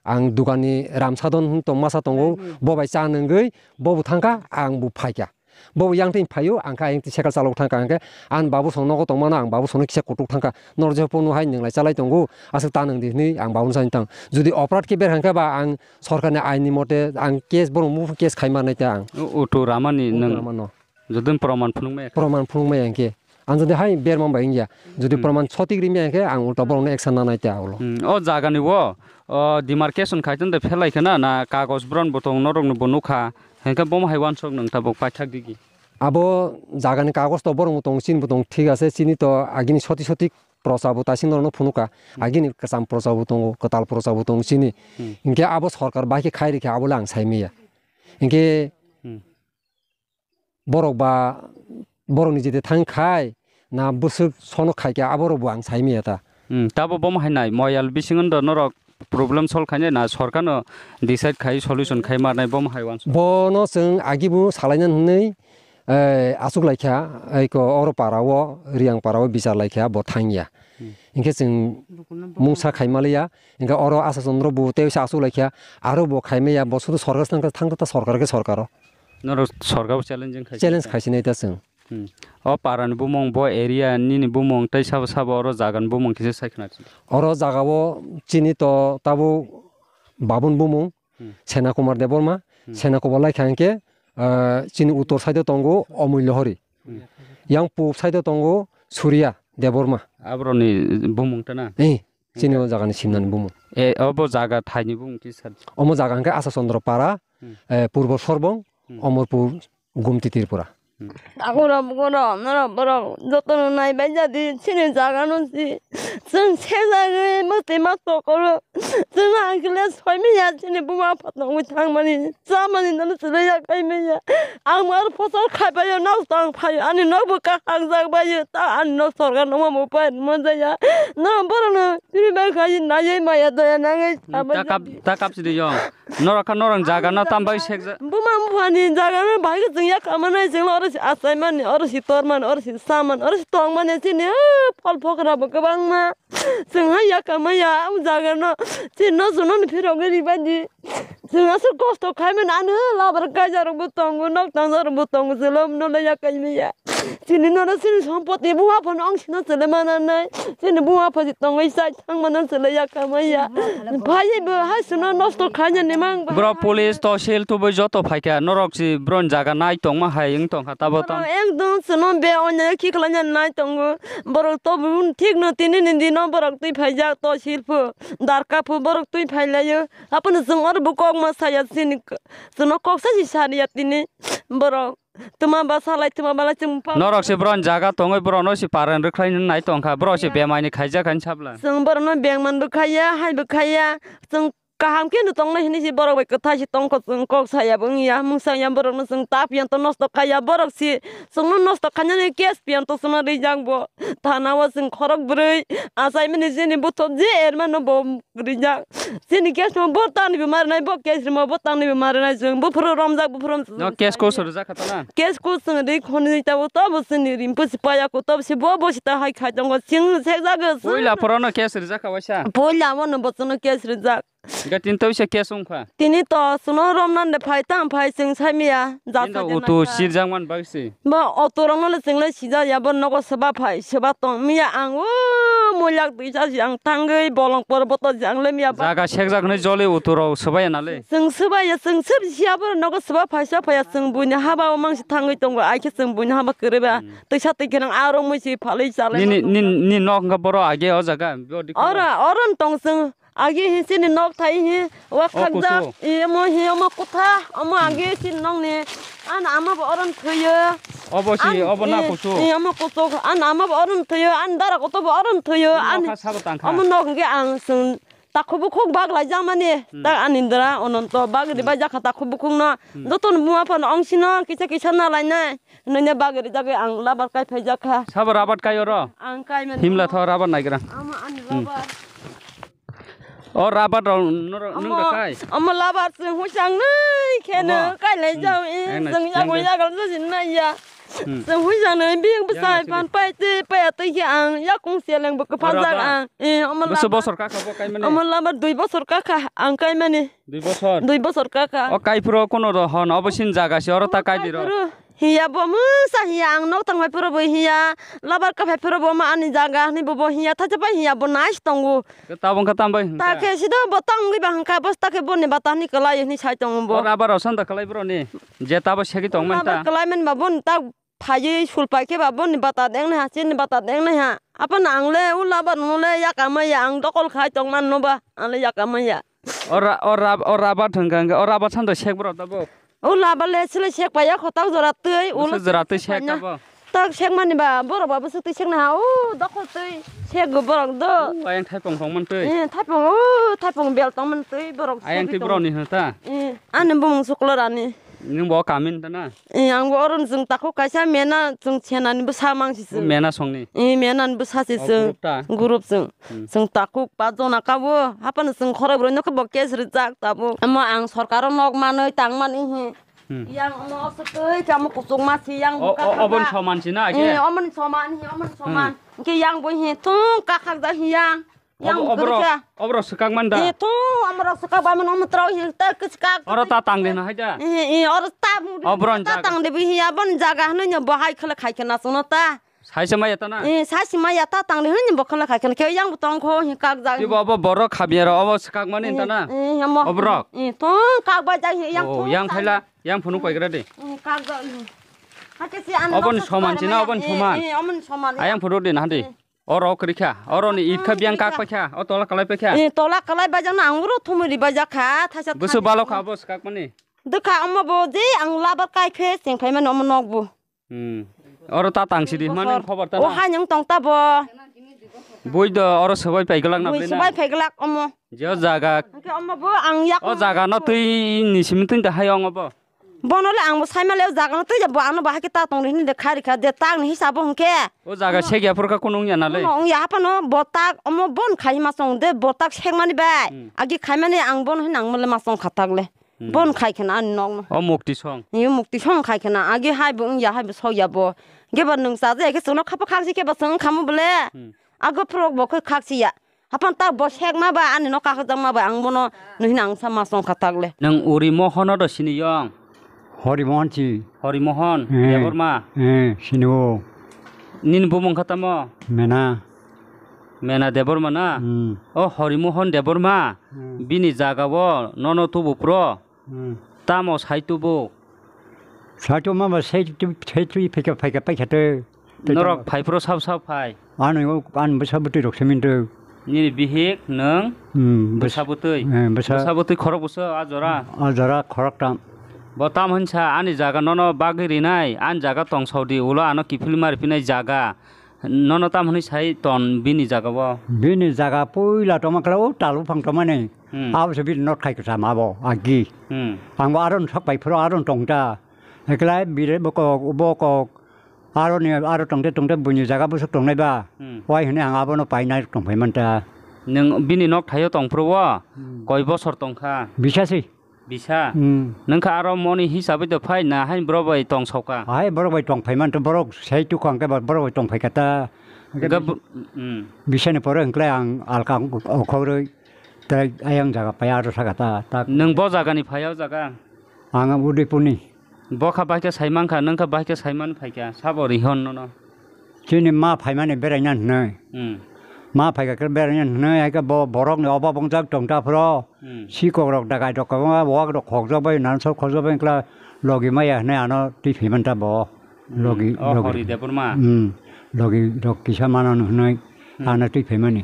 ang dukanni ramsadon tong masa tongo, Hmm. bo bai cha nungwi bo bo thangkha ang bo phaikha. Bo yang twi phaio, ang khe ayang twi cycle chalok thangkha, hingkhe ang babu song nogo tongmano, ang babu songno kisa kutuk thangkha, nor je phone hai nwng lai chalai tongo, aswk ta nwng di hinwi ang babu sani tang. Jodi operate khe ber hangkhe ba ang sorkarni ain ni mote ang case, borok mukhu case khai manai ta ang. O, o to ramani Mukhu nwng ramano. Jodi proman phunuk maya khe. Proman phunuk maya hingkhe. Ang jodi hai ber man bai wngya, jodi Hmm. proman sotik ri maya hingkhe ang ulta borokno action nanai ta ulo. Hmm, o jagani o, o demarcation khai tong de phelai khana na kagoj bron bo tong norok no bo nukha. Hingkhe bomo hai uansuk nwng tabuk paithak digi. Abo jagani kagoj to borok bo tong, chini bo tong, thik ase, chini to agini soti soti procha bo taising norokno phunukha. Hmm. Agini kwcham procha bo tongo, kwtal procha bo tongo chini. Hmm. Hingkhe abo sorkar bai khe khai rikha, abo le ang sai maya. Hingkhe Hmm. borok ba, borok ni jete thang khai, na bwswk sono khai khe, aborok bo ang sai maya ta. Hmm, tabo bomo hai nai, moyal bisingo do norok problem solve khainai na sorkarno decide khai solution khai marnai bomo hai uansuk. Bono chwng agi bo salaina hinwi, eh, aswk laikha, eko oro para o, Riyang para o bichar laikha, bo thangya. Hmm. Hinkhe chwng mungsa khai maliya, hinkhe oro Asha Chandra bo tei aswk laikha, aro bo khai maya, bo sudu sorkar thang, thang ta sorkar khe sorkar o. Norok sorkar bo challenging khai. Challenge khai sinai ta chwng. Hmm. O para ni bumung, bo area nini bumung tei sabo sabo oro jaga ni bumung kisa sai khna. Oro jaga o chini to tabuk Babun bumung, Hmm. Sena Kumar Debbarma, Hmm. Sena Kumar lai kha hingke, ah, chini uttor side o tongo Omoi Lohori. Hmm. Yang pub side o tongo Surya Debbarma. Abro ni bumung ta na? Eh, chini o jaga ni simna ni bumung. E, obo jaga thai ni bumung kisa? Omo jaga hingke Asha Chandra Para, Hmm. eh, Purbo Sorbong, Hmm. Omorpur, Gumti Tripura. Takhurok bukhurok norok borok jotono naibai jadi chini jaga no si chwng sejagwi mwtwi ma tokoro chwng hakhe le soi manya chini buma pha tongwi thangmani chamani no chwlai ya khai manya ang aro pochor khai bai o nok tong phai o ani nok bo kaham jak bai o ta ani nok sorkar no ma bo pai rwma jaya no borok no chini bai khai naiwi maya doya nangwi. Ta kap, ta kap sidi yong. Norok kha norok jaga no tam bai sekjak. Buma buphani jaga no bai khe chwng yak kha mani, chwng oro se achai mani, oro se tor mani, oro se sa mani, oro se tong mani, chini, ah, phol phokra bo kwbangma. Chwng hai yak kha maya, o jaga no, chini no chwng no phirogwi ri bai di. Chwng aswk kosto khai mani, ano labar kaisa rok bo tongo, nok tangsa rok bo tongo, chwla no le yak kai maya. Chini noro chini sompoti buma phano ang sino chwle mananai. Chini buma pha si tongwi chai thang mano chwle ya kamai ya. Phai bo hai sino nosto khaina nemang. Bro police tosil tubui joto phaikha norok si bron jaga nai tongma hai wng tongkha tabo tang. Ekdom sino be onya khikhlanya nai tongo. Borok to thik no tini ni dino borok twi phaijak tosil phu darka phu borok twi phailaio. Apano chwng oro bo kok ma saya chini chwngno kok sa si sariya tini borok. Tuma basa lai, tuma balai chwng pa. Norok se borok jaga tongwi borok no se paran rwkhlai nai tongkha. Borok se bemai ni khaijak kha sabla. Chwng borok no bengman bo khaiya, hai bo khaiya. Chwng kaham khe no tongnai hinwi se borok bai kwthai se tongkho chwng kok saya bo wngya. Mungsa ya borok no chwng ta piyan to nosto khaiya. Borok se chwng no nosto khainani case piyan to chwng no rijak bo. Thana o chwng khorok bwrwi achai mani chini buthok je er mano bo rijak. Chini case no bo tangni bo marinai, bo case rimo bo tangni bo marinai, chwng buphuru romjak, buphuru. No case ko sori jak khatana? Case ko chwng ri khoni ta bo to bo chini rimpu si paya ko to si bo bo si ta hai khai tongo chwng se jaga. Puila phoro no case rijak kha waisa. Puila mo no bo chwng no case rijak. Ga tin to se kes wngkha. Tini to suno romnan de phai tang phai chwng saimiya. Jasa Tinda de utu nangkha. Sirjak man bagsi. Ba auto rokno le chwng le sijak ya, bo nogo swba phai, swba tong miya ang o muilak duisa si ang tangwi bolong porboto si ang le miya ba. Jaga sekjak hwnwi joli utu rok swbai ya nale. Chwng swbai ya, chwng swb siya bo nogo swba phai sa phai ya, chwng buini haba o mangsi thangwi tongo, ai khe chwng buini haba kwrwi ba. Hmm. Twisa twi khe nang aro mui si phalwi chalai Nini, ma nin, tongkha. Ni nok hwnkha boro age o jaga. Oro, oro tong chwng. Agi hi chini nok thai hi, wa O khakjak, kusu. I omo hi omo kutha, omo agi chini nok ni, an ama bo oron thwiyo. Obo si, An, obo na i, kusu. I omo kusu, an ama bo oron thwiyo, an dara koto bo oron thwiyo, Omo an kha sabo tangkha. Omo nok hwnkhe ang chwng takhuk bukhuk bak lai jakmani, Hmm. tak ani dara ononto bak Hmm. ribai jakha takhuk bukhuk no, Hmm. joto ni buma phano ong sino kisa kisa na lainai, hwnwi ne bak rijagwi ang labar kai phai jakha. Sabo rabat kai oro? Ang kai mani Himla omo. Tho rabat naigra. Omo ani Hmm. labar. O rabat rok norok nung Omo, da kai? Omo labar chwng hwisang nai khe Omo. No kai lai Hmm. jao i Ayang chwng nai, yago ayang nai. Yagal jajin nai ya. Hmm. Chwng hwisang nai biyang Yang bwsai nai pan sini. Pai twi pai twi khe ang yakung seleng bo kwpha O jak rabat. Ang. Eh, omo Bwswk labar. Bosor kakha bo kai mani? Omo labar dui bosor kakha ang kai mani. Dui bosor? Dui bosor kakha. O kai phuru kono ro hon obo sin jaga se oro ta Omo kai kai di ro. Phuru. Hiya bo mungsa hiya ang nok tang bai phuru bo hiya labar ka bai phuru bo ma ani jaga ni bo bo hiya thacha bai hiya bo nice tongo. Ke tabung ka tam bai hwnka. Ta khe sido bo tang wi ba hwnka bos ta khe bo ni bata ni kwlai ni sai tongo bo. Ora bar osan da kwlai bro ni. Je ta bo segi tong man ta. Ora bar kwlai man ba bo ni ta phai sul pai khe ba bo ni bata deng na ha chini bata deng na ha. Apa na ang le u labar no le ya ka ma ya ang dokol khai tong man no ba ang le ya ka ma ya. Ora, ora, ora ba thang kang, ora ba than da sek bro ta bo. O laba le sile sek paiya kho tak jora twi, ulo Bwswk jora twi sek sek paiya. Tabo. Tak sek mani ba borok ba bwswk twi sek na ha, o dokhol twi sek go borok do. O, ayang thaipong tong man twi. Eh, thaipong, o thaipong bel tong man twi borok Ayang sek twi tong. Borok ni hwn ta. Eh, ani bumung suklo rani. Nung bo kamin ta na? Eh, ang bo oron jung takhuk kaisa mena jung chenani bwsa mang si O jung. Mena songni. Eh, mena ni bwsa si O, jung. Group ta? Group jung. Hmm. Chwng takhuk pa jona kabo, haphano chwng khorok rwino khe bo case rijak tabuk. Omo ang sorkaro nok manwi tang mani hi. Hmm. Yang omo aswk twi khe omo kuchuk ma si yang O, bwkha o, oboni kha. Soman si na khe? Eh, omoni soman hi, omoni soman. Hmm. Hwnkhe yang bo hi thung kakhak jak hi yang. Yang Obo-, oborok, bwkha. Oborok swkak man da? Eh, thung omorok swkak bai mano omo trok hi ta kwchak. Oro ta tang de na hai da? Eh, eh, oro ta mu Oboron ta jaga. Tang de bi hi aboni jaga hwnwi no bo hai khle khai khe na chwngno ta. Saisa maya ta na? Eh, saisa maya ta tang de hwnwi bo khala khai khe yang bo tong kho hi kak jak. Ibo abo borok khabya ro abo swkak mani ta na? Eh, eh, amo. Oborok? Eh, tong kak bai jak yang Oh, tong yang tang. Khaila, yang phunuk pai gra de. Eh, kak jak. Hake si ano Oboni rok soman sa china, oboni eh, soman. Eh, omoni soman. Ayang phunuk de na de. Eh. Oro kwrwi kha, oro ni it kha biyang kak pai kha, o tola kalai pai kha. Eh, tola kalai bai jak na ang ro thumui ri bai jak kha, thaisa Bwswk thani balo thumui. Kha abo swkak mani? Dwkha omo bo je ang labar kai phe cheng phai mani omo nok bo. Hmm. Oro ta tang sidi, mani Bosor. Khobor ta O na? Hai nung tong ta bo. Bui do oro sobai pai glak na Bui bena? Sobai pai glak omo. Je o jaga. Hwnkhe omo bo ang yak O jaga no twi ni simi twi da hai ong bo. Bono le ang bo sai ma le o jaga no twi bo ano bahai khe ta tong hini de khai rikha de tak ni hisabo hwnkhe. O jaga Omo. Sek ya phor kha kunu wng ya na le? Omo wng ya haphano bo tak omo bon khai ma song de bo tak sek mani bai. Hmm. Agi khai mani ang bon hin ang mo le ma song kha tak le. Hmm. Bon khai khena ani nok no. O mukti song. Ni mukti song khai khena agi hai bo wngya hai bo sokya bo. Ge ba nwng cha je khe chwngno khapa khak si khe ba chwng khamu bole. Hmm. Ago phurok bo khe khak si ya. Hapan ta bo sek ma ba ani nok kakhajak ma ba ang bono nuhin ang sa ma song kha tak le. Nwng uri Mohono do sini yong. Hori Mohan si. Hori Mohan, Eh. Debbarma. Eh, sini o. Nini bumung kha tamo? Mena. Mena Debbarma na? Hmm. O Horimohon Debbarma, Hmm. Bini jaga o nono tubu pro. Hmm. Tamo sai tubu? Sai tubu ma ba sai tu, sai tu phai kha, phai kha, phai kha te. Te Norok tamo. Phai pro sab sab phai. Ano, ano bwsa bwtwi rok se min tu. Nini bihik nwng Hmm, bwsa bwsa, bwtwi. Eh, bwsa. Bwsa bwtwi khorok bwsa a jora. A jora khorok tam. Bo tam hinsa ani jaga nono bagwi rinai, ani jaga tong saudi ulo ano kiphilwi ma riphinai jaga. Nono tam hwnwi sai ton bini jaga o? Bini jaga puila tongma khe o talu phang tongmani. Hmm. Abo se bini not khai kwcham abo agi. Hmm. Ang bo aro sok pai phuru aro tong ta. Ekla bire bo kok, bo kok. Aro ni aro tongte tongte buini jaga busuk tongnai ba. Hmm. Wai hwnwi ang abono painai tong phai man ta. Nwng bini nok thaio tong phuru o? Hmm. Koi bosor tong kha? Bisa si. Bisa. Hmm. Nung kha aro moni hisabwi do phai na hain borok bai tong soka. Hai borok bai tong phai man to borok sai tu khang khe borok bai tong phai kata. Ga bu-, hmm. Bisa ni pore hwnkhe ang alka okhoroi. Tei ayang jaga paya aro saka ta, ta. Nwng bo jagani phai o jaga? Ang Udaipurni. Bo kha bahai khe sai mankha, nwng kha bahai khe sai man phaikha, sabo rihon nono? Chini ma phaimani beraina hwnwi. Hmm. Ma phaikha khe beraina hwnwi, hai khe bo borokni oba bongjak tong ta phro. Hmm. Sikok rok dagai rok kwbangma wak rok khokjak bai, nansok khokjak bai, wngkla logi maya hwnwi ano twi phaiman ta bo. Hmm. Logi, o logi. Hori Debbarma. Hmm. Logi rok kisa mano hwnwi Hmm. ano twi phaimani.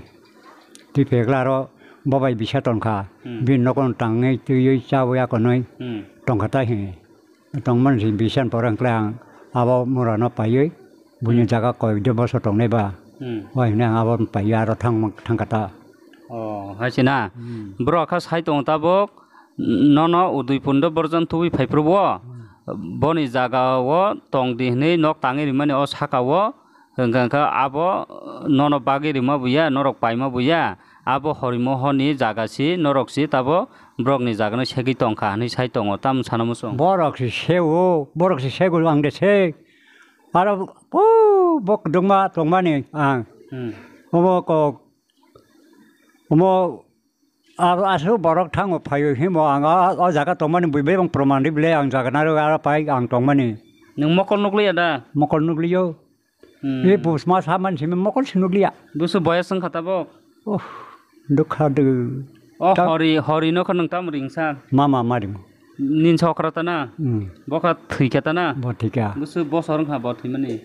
Twi phekla aro bo bai bisa tongkha. Hmm. Bini nokhon tangwi twiwi chawi akonwi Hmm. tongkha tai hwnwi. Tongmani si bisan pore hwnkhe ang abo murano paiwi buini Hmm. jaga koi de boso tongnai ba. Hmm. Wai hwnwi ang abo paiwi aro thang, thangkha ta. Oh, hai se na? Hmm. Borok kha sai tongo tabuk, nono Udaipur do borjon tubui phai phuru bo. Hmm. Boni jaga o tong di hwnwi nok tangwi rimani o saka o. Hwnkha khe abo nono bagwi rima buya, norok paima buya, abo horimohoni jaga si, norok si tabo borokni jagano segwi tongkha hwnwi sai tongo, tamo sana muchung. Borok si seo, borok si sego ang de se. Aro po bo kwdwkma tongmani ang. Hmm. Omo kok, omo Abo aswk borok thango phaio himo ang a, o jaga tongmani bui bebak proman rw bile ang jaga narwk aro pai ang tongmani. Nwng mokol nukliya da? Mokol nukliyo. Hmm. E bus ma sa man simi mokol si nukliya. Busu boyas wngkha tabok? Oh, dukha du. O Ta- hori, hori no kha nwng tam ringsa? Mama maring. Nin sokra ta na? Hmm. Bokha thwikha ta na? Bo thwikha. Busu bosor wngkha bo thwimani?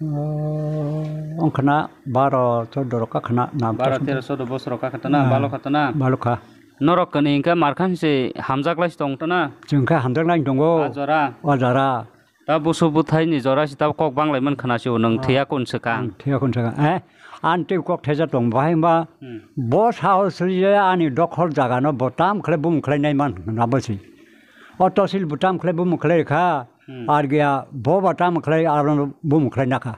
Oh, wngkhana baro, choddo rok kakhana nam Baro, tero, choddo bosor rok kakhana na, Ah, balo kha ta na? Balo kha. Norok kani hwnkhe markhan se hamjak lai tong ta na? Chwng khe hamjak lai tongo. A jora? O jora. Ta busu bwthai ni jora se ta kok bang lai man khana se o nwng Ah. thwiya kun swkang. Ang thwiya kun swkang. Eh, ang tei kok thaisa tong bahai ba Hmm. bo sahos ri je ani dokhol jaga no bo tam khlai bum khlai nai man na bo se. O tosil bo tam khlai bum khlai kha. Hmm. Ar gya bo ba tam khlai aro bum khlai na kha.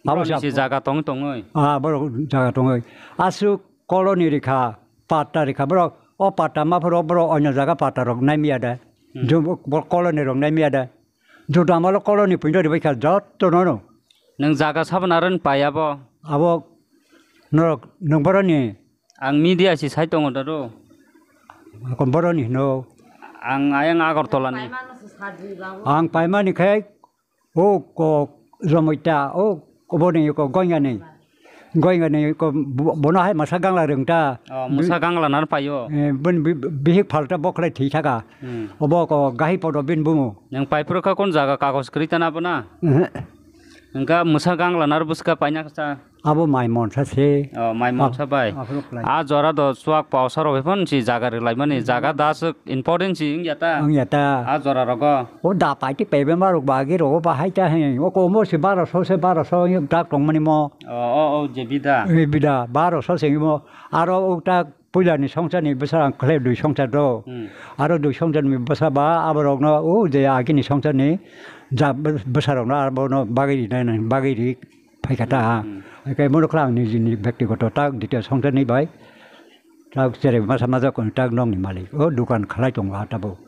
Abo Borok ni se se jaga tong tongoi. Ah, borok jaga tongoi. Aswk colony rikha, patta rikha borok. O patta ma phoro borok onyo jaga patta rok naimiya de. Hmm. Jum-, bo colony rok naimiya de. Juda malo colony puino ribai kha jotto no no. Nwng jaga sabana ren pai abo? Abo norok nwng boroni? Ang media si sai tongo dado. Ako boroni hino. Ang ayang Agartala ni. Ang paimani khai O ko Jomoita, o boni ko Goingani. Goingani ko bo-, bono hai masa gangla rwng ta. Oh, masa gangla nan paio. Eh, bon bi-, bihik phalta bokhrai thwi thaka. Hmm. Obo ko gahi podo bin bumu. Nang pai phuru kha kon jaga kagos kwrwi tana bo na? Ehe. Hwnkha masa gangla nar bwska paina kha sa. Abo mai monsa se. Oh, mai monsa Ab-, bai. Aphuru khlai. A jora do chuak pausa rok phon si jaga rwlaimani. Hmm. Jaga da swk important si wngya ta. Wngya ta. A jora rogo. O da paiti pebe ma rok bagi rogo bahai ta he. O komo si baro so se baro so tak tongmani mo. Oh, oh, oh, je bida. E bida baro so se mo. Aro o tak puila ni songsa ni bwsa ang khle dui songsa do. Hmm. Aro dui songsa ni bwsa ba abo rok no o je agi ni songsa ni ja bwsa rok no abo no bagi ri nai nai bagi ri. Phaikha ta ha. Hmm. Haikhai bono khwlai ang nijini bektigoto tak detail songsa ni bai. Tak chere masa masa kon tak nokni malik. O dukan khlai tongo ha tabuk.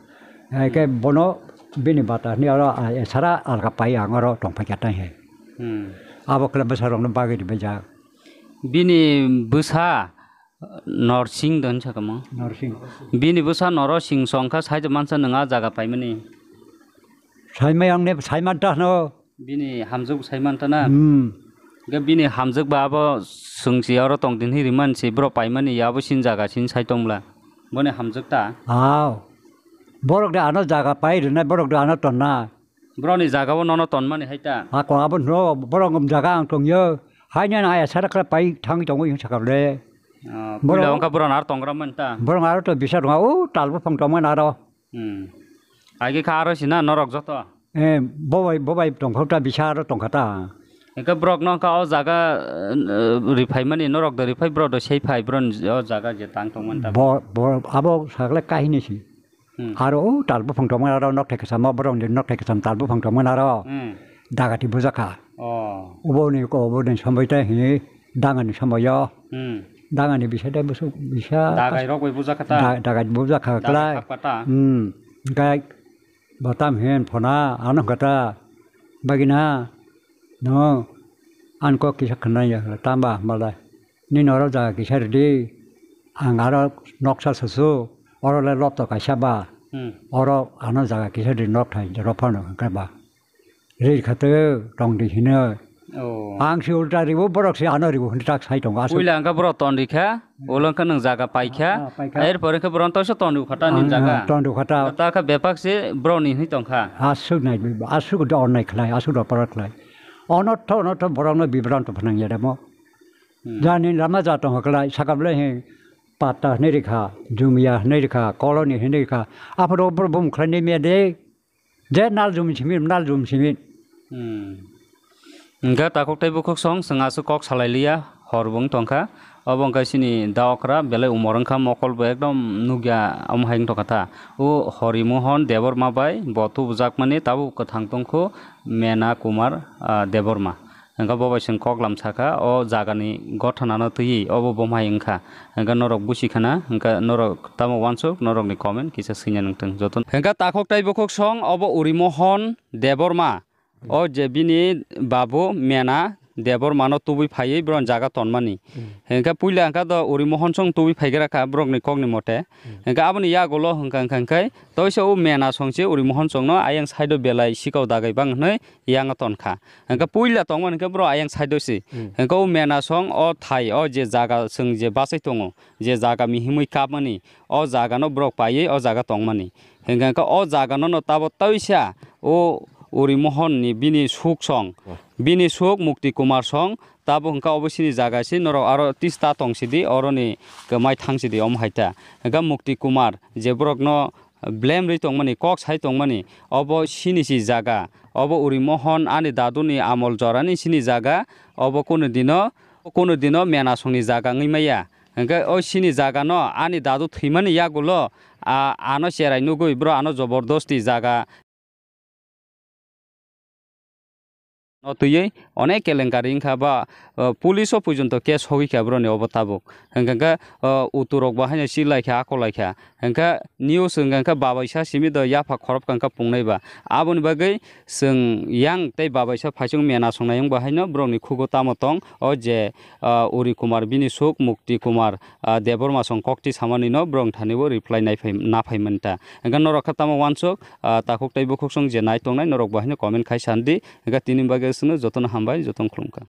Haikhai Hmm. bono bini bata ni oro a, esara alga pai ang oro tong phaikha ta he. Hmm. Abo khlai bwsa rokno bagwi rwbaijak. Bini bwsa Norsing don sakamo. Norsing. Bini bwsa Norosing songkha saida mansa nwng a jaga paimani. Saimai ang ne saiman ta no. Bini hamjwk sai man ta na? Hmm. Ga bini hamjwk ba abo swngsi oro tong din hi riman si bro paimani ya abo sin jaga sin sai tong bla. Boni hamjwk ta? Aw. Borok de ano jaga pai rina borok de ano tonna. Bro ni jaga o nono ton mani hai ta? Ako abo no borok jaga ang tong yo. Hai na na ya sara kala pai thang tong yo sakar le. Ah, Borok puila wngkha bro nar tong gra man ta? Borok aro to bisa rong o tal bo phang tong man aro. Hmm. Agi kha aro sina norok joto. Eh, bobai, bobai tongkha ta, bisa aro tongkha ta. Hingke borok no wngkha o jaga, eh, riphai mani norok do riphai borok do sei phai borok ni o jaga je tang tong man ta. Bo, bo, abo sakle kahini si. Hmm. Aro o tal buphang tong man aro nok thai kasam borok ni nok thai kasam tal buphang tong man aro. Hmm. Dagati bujak kha. Oh. Obo ni ko, obo ni somoi ta hi, dangani somoi o. Hmm. Dangani bisa de busu, bisa. Dagai rok bai bujak kha ta? Da-, dagai bujak kha Dagai klai. Khakpa ta? Hmm. Gai batam hen phona, ano kata. Bagina, no, an kok kisa khanai ya, tamba malai. Nini oro jaga kisa rwdi. Ang aro noksa susu, oro le lobto kaisa ba, Hmm. oro ano jaga kisa di nok thai, jero phano hwnkhe ba. Ri kha tong di hino. Oh. Ang se ulta ribo, borok se ano ribo hwnwi tak sai tongo. Aswk. Puila hwnkhe borok ton ri kha, ulo hwnkhe nwng jaga pai kha. Ah, pai kha. Erpore hwnkhe borok toisa ton ri kha ta ni Ang, jaga. Ah, ton ri kha ta. Ta kha bepak se borok ni hwnwi tong kha. Aswk nai, aswk do nai khlai, aswk do parak khlai. Onotho, onotho borok no bibranto phnang ya demo. Hmm. Jani lama ja tong khlai, sakam le he patta hwnwi ri kha, jumia hwnwi ri kha, colony hwnwi ri kha. Aphuru borok bum khlai ni me de. Je nal jum simin, nal jum simin. Hmm. Hingkhe takhuk tei bukhuk song chwng aswk kok salai liya, hor bo wng tong kha. Obo hingkhe chini da okra belai umor wng kha, mokol bo ekdom nukya omo hai wng tong kha ta. O Hori Mohon Debbarma bai bo tubujakmani tabuk kwthang tong kho Mena Kumar, ah, Debbarma. Hingkhe bo bai chwng koklam sakha, o jagani gothanano twiwi obo bo mai wngkha. Hingkhe norok busi khana, hingkhe norok tamo uansuk, norokni comment kisa swina nangtong joto. Hingkhe takhuk tei bukhuk song obo Uri Mohon Debbarma, o je bini babu Mena Debbarmano tubui phaiwi borokni jaga tonmani. Hmm. Hingkhe puila hingkhe do Uri Mohon song tubui phaigra kha borokni kokni mote. Hmm. Hingkhe aboni yagulo hingkha hingkha hingkhe toisa o Mena song se Uri Mohon songno ayang side o belai sikao dagai bang hwnwi yang ton kha. Hingkhe puila tongmani hingkhe borok ayang side o se. Hmm. Hingkhe o Mena song o thai o je jaga chwng je bachai tongo, je jaga mihimwi kapmani, o jagano borok paiwi o jaga tongmani. Hingkhe hingkhe o jagano no tabo toisa o Uri Mohon ni bini suk song, Hmm. bini suk Mukti Kumar song, tabo hingkhe obo sini jaga se norok aro tista tong sidi, oroni kwmai thang sidi omo hai ta. Hingkhe Mukti Kumar je borokno blame rwi tongmani, kok sai tongmani, obo sini si jaga, obo Uri Mohon ani daduni amol jorani sini jaga, obo kunu dino, kunu dino Mena songni jaga wngwi maya. Hingkhe o sini jagano ani dadu thwimani yagulo, a, ano cherai nugwi bro ano jobordosti jaga no twiwi onek kelenkari wngkha ba, o, police o porjonto case hogwi kha boroni obo tabuk. Hingkha khe, o, uturok bo haino si lai kha, ako lai kha. Hingkha news hingkha khe babaisa simi do yapha khorop kha hingkha pungnai ba. Aboni bagwi chwng yang tei babaisa phaichung Mena songnai wng bo haino borokni khugo tamo tong o je, o, Uri Kumar bini suk Mukti Kumar, o, Debbarma song kokti samani no borok thani bo reply nai phai, na phai manta. Hingkha norok khe tamo uansuk, ah, takhuk tei bukhuk song je nai tongnai norok bo haino comment khai san di. Hingkhe tini bagwi aswkno jotono hambai, jotono khulumkha.